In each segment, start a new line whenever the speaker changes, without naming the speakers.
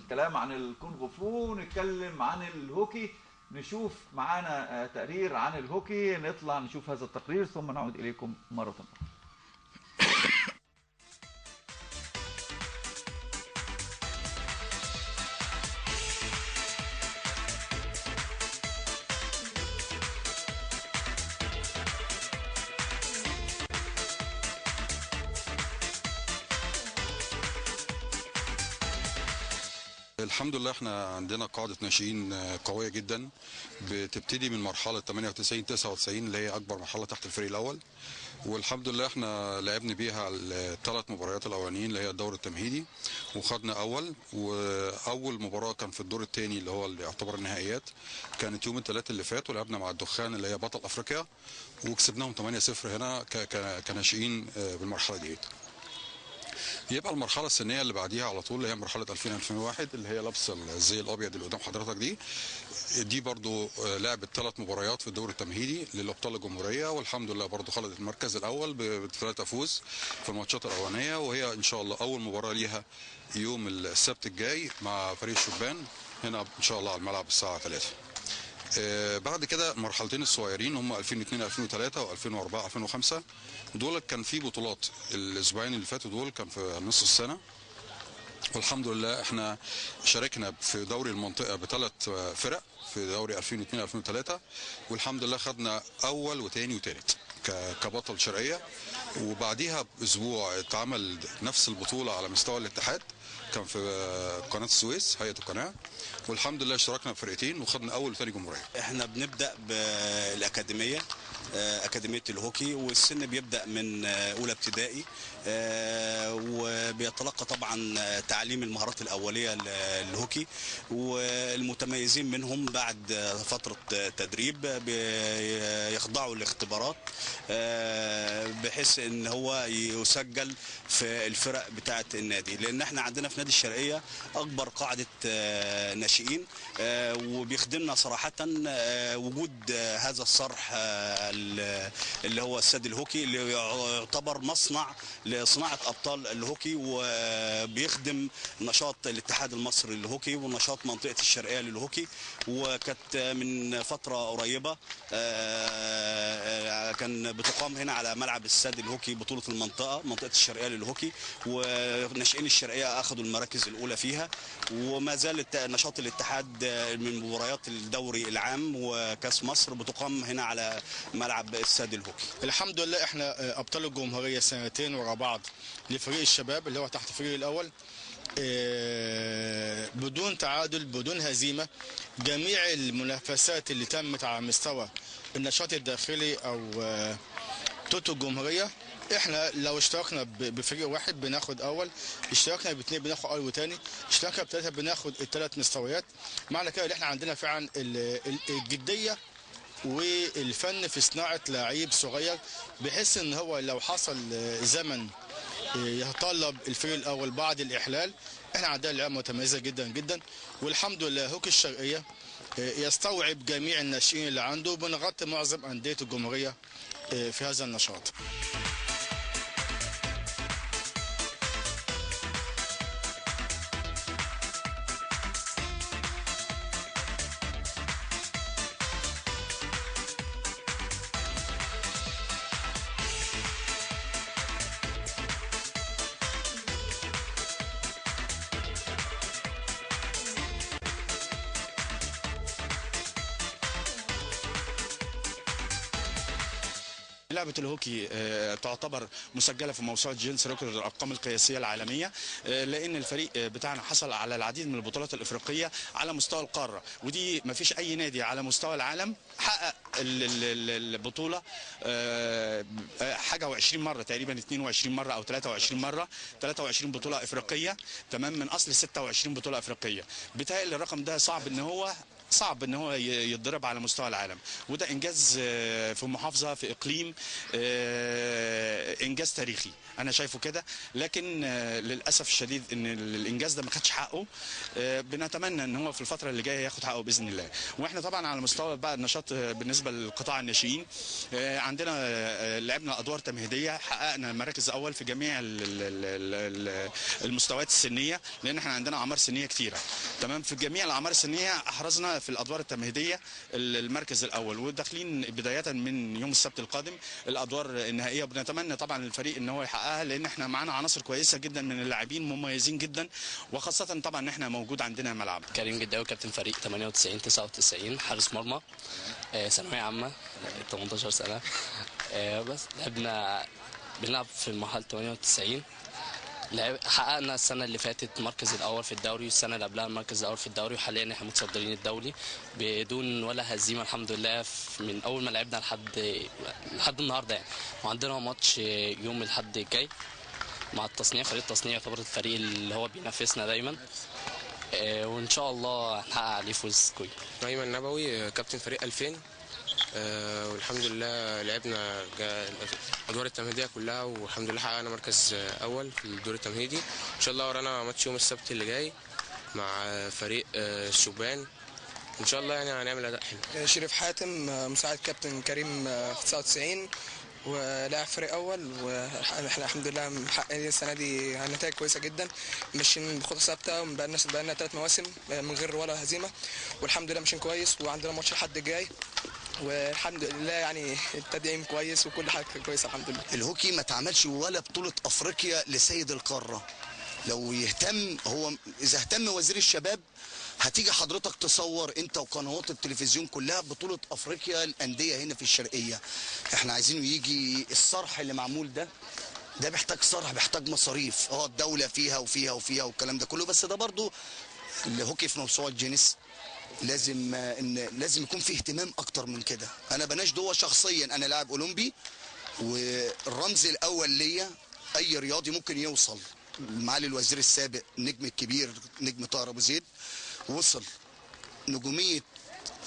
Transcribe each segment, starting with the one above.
الكلام عن الكونغ فو ونتكلم عن الهوكي. نشوف معانا تقرير عن الهوكي، نطلع نشوف هذا التقرير ثم نعود اليكم مرة اخرى.
الحمد لله احنا عندنا قاعدة ناشئين قوية جدا، بتبتدي من مرحلة 98 99 اللي هي أكبر مرحلة تحت الفريق الأول، والحمد لله احنا لعبنا بيها الثلاث مباريات الأولانيين اللي هي الدور التمهيدي وخدنا أول، وأول مباراة كان في الدور الثاني اللي هو اللي يعتبر النهائيات، كانت يوم الثلاث اللي فات، ولعبنا مع الدخان اللي هي بطل أفريقيا وكسبناهم 8-0 هنا كناشئين بالمرحلة دي. يبقى المرحلة السنية اللي بعديها على طول اللي هي مرحلة 2000 2001 اللي هي لابسه الزي الابيض اللي قدام حضرتك دي برضو لعبت 3 مباريات في الدور التمهيدي للابطال الجمهورية، والحمد لله برضو خلصت المركز الاول ب3 فوز في الماتشات الاولانية، وهي ان شاء الله اول مباراة ليها يوم السبت الجاي مع فريق الشبان هنا ان شاء الله على الملعب الساعة 3. بعد كده المرحلتين الصغيرين هم 2002 2003 و2004 2005، دول كان في بطولات الاسبوعين اللي فاتوا دول، كان في نص السنة، والحمد لله احنا شاركنا في دوري المنطقة ب3 فرق في دوري 2002 2003، والحمد لله خدنا اول وثاني وثالث كبطل شرقية. وبعديها باسبوع اتعمل نفس البطولة على مستوى الاتحاد، كان في قناة السويس هيئة القناة، والحمد لله اشتركنا بفرقتين وخدنا اول وثاني جمهورية.
احنا بنبدا بالاكاديميه، اكاديمية الهوكي، والسن بيبدا من اولى ابتدائي، وبيتلقى طبعا تعليم المهارات الاولية للهوكي، والمتميزين منهم بعد فترة تدريب بيخضعوا لاختبارات بحيث ان هو يسجل في الفرق بتاعه النادي، لان احنا عندنا في نادي الشرقية اكبر قاعدة ناشئين، وبيخدمنا صراحة وجود هذا الصرح اللي هو استاد الهوكي اللي يعتبر مصنع لصناعة ابطال الهوكي، وبيخدم نشاط الاتحاد المصري للهوكي ونشاط منطقة الشرقية للهوكي. وكانت من فترة قريبه كان بتقام هنا على ملعب استاد الهوكي بطوله المنطقة، منطقة الشرقية للهوكي، وناشئين الشرقية اخذوا المراكز الاولى فيها. وما زال نشاط الاتحاد من مباريات الدوري العام وكاس مصر بتقام هنا على ملعب استاد الهوكي.
الحمد لله احنا ابطال الجمهورية سنتين ورا بعض لفريق الشباب اللي هو تحت الفريق الاول، بدون تعادل بدون هزيمة. جميع المنافسات اللي تمت على مستوى النشاط الداخلي او توتو الجمهورية، احنا لو اشتركنا بفريق واحد بناخد اول، اشتركنا باثنين بناخد اول وثاني، اشتركنا بثلاثة بناخد الثلاث مستويات. معنى كده ان احنا عندنا فعلا الجدية والفن في صناعة لعيب صغير، بحيث ان هو لو حصل زمن يتطلب الفريق الاول بعد الاحلال، احنا عندنا لعيبة متميزة جدا جدا. والحمد لله هوكي الشرقية يستوعب جميع الناشئين اللي عنده، بنغطي معظم اندية الجمهورية في هذا النشاط.
لعبة الهوكي تعتبر مسجلة في موسوعة جينيس record الأرقام القياسية العالمية، لأن الفريق بتاعنا حصل على العديد من البطولات الإفريقية على مستوى القارة، ودي ما فيش أي نادي على مستوى العالم حقق البطولة حاجة و20 مرة تقريبا، 22 مرة أو 23 مرة، 23 بطولة إفريقية، تمام، من أصل 26 بطولة إفريقية. بيتهيألي الرقم ده صعب إن هو صعب ان هو يتضرب على مستوى العالم، وده انجاز في محافظة في اقليم، انجاز تاريخي انا شايفه كده. لكن للاسف الشديد ان الانجاز ده ما خدش حقه. بنتمنى ان هو في الفترة اللي جاية ياخد حقه باذن الله. واحنا طبعا على مستوى بقى النشاط بالنسبة للقطاع الناشئين، عندنا لعبنا ادوار تمهيديه، حققنا مراكز اول في جميع المستويات السنية، لان احنا عندنا اعمار سنية كتيرة. تمام، في جميع الاعمار السنية احرزنا في الادوار التمهيدية المركز الاول، وداخلين بداية من يوم السبت القادم الادوار النهائية. وبنتمنى طبعا الفريق ان هو يحققها، لان احنا معانا عناصر كويسة جدا من اللاعبين مميزين جدا، وخاصة طبعا ان احنا موجود عندنا ملعب.
كريم جداوي، كابتن فريق 98 99، حارس مرمى، ثانوية عامة، 18 سنة. بس لعبنا، بنلعب في المرحلة 98. حققنا السنة اللي فاتت المركز الاول في الدوري، والسنة اللي قبلها المركز الاول في الدوري، وحاليا احنا متصدرين الدوري بدون ولا هزيمة الحمد لله، من اول ما لعبنا لحد النهارده يعني. وعندنا ماتش يوم الاحد الجاي مع التصنيع، فريق التصنيع يعتبر الفريق اللي هو بينافسنا دايما، وان شاء الله هنحقق عليه فوز كويس.
ايمن نبوي، كابتن فريق 2000، والحمد لله لعبنا الادوار التمهيدية كلها، والحمد لله حققنا مركز اول في الدور التمهيدي. ان شاء الله ورانا ماتش يوم السبت اللي جاي مع فريق الشبان، ان شاء الله يعني هنعمل اداء حلو.
شريف حاتم، مساعد كابتن كريم في 99، ولاعب فريق اول، واحنا الحمد لله محققين السنة دي نتائج كويسة جدا، ماشيين بخطه ثابتة، بقالنا 3 مواسم من غير ولا هزيمة، والحمد لله ماشيين كويس، وعندنا ماتش الحد الجاي والحمد لله يعني التدعيم كويس وكل حاجة كويسة الحمد لله.
الهوكي ما اتعملش ولا بطوله افريقيا لسيد القارة. لو يهتم هو، اذا اهتم وزير الشباب هتيجي حضرتك تصور انت وقنوات التلفزيون كلها بطولة افريقيا الاندية هنا في الشرقية. احنا عايزينه يجي الصرح اللي معمول ده محتاج صرح، محتاج مصاريف، الدولة فيها وفيها وفيها والكلام ده كله، بس ده برضو الهوكي في موسوعة جينيس لازم يكون فيه اهتمام اكتر من كده. انا بناشد هو شخصيا، انا لاعب اولمبي والرمز الاول ليا اي رياضي ممكن يوصل. معالي الوزير السابق النجم الكبير نجم طاهر ابو زيد وصل نجوميه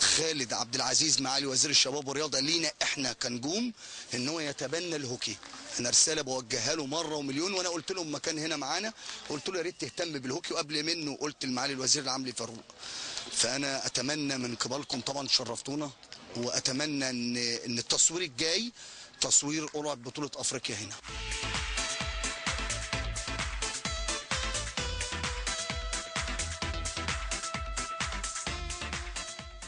خالد عبد العزيز معالي وزير الشباب والرياضة لينا احنا كنجوم ان هو يتبنى الهوكي. انا رسالة بوجهها له مرة ومليون، وانا قلت له لما كان هنا معانا قلت له يا ريت تهتم بالهوكي، وقبل منه قلت لمعالي الوزير العمري فاروق. فانا اتمنى من قبلكم طبعا شرفتونا، واتمنى ان التصوير الجاي تصوير قرعه بطوله افريقيا هنا.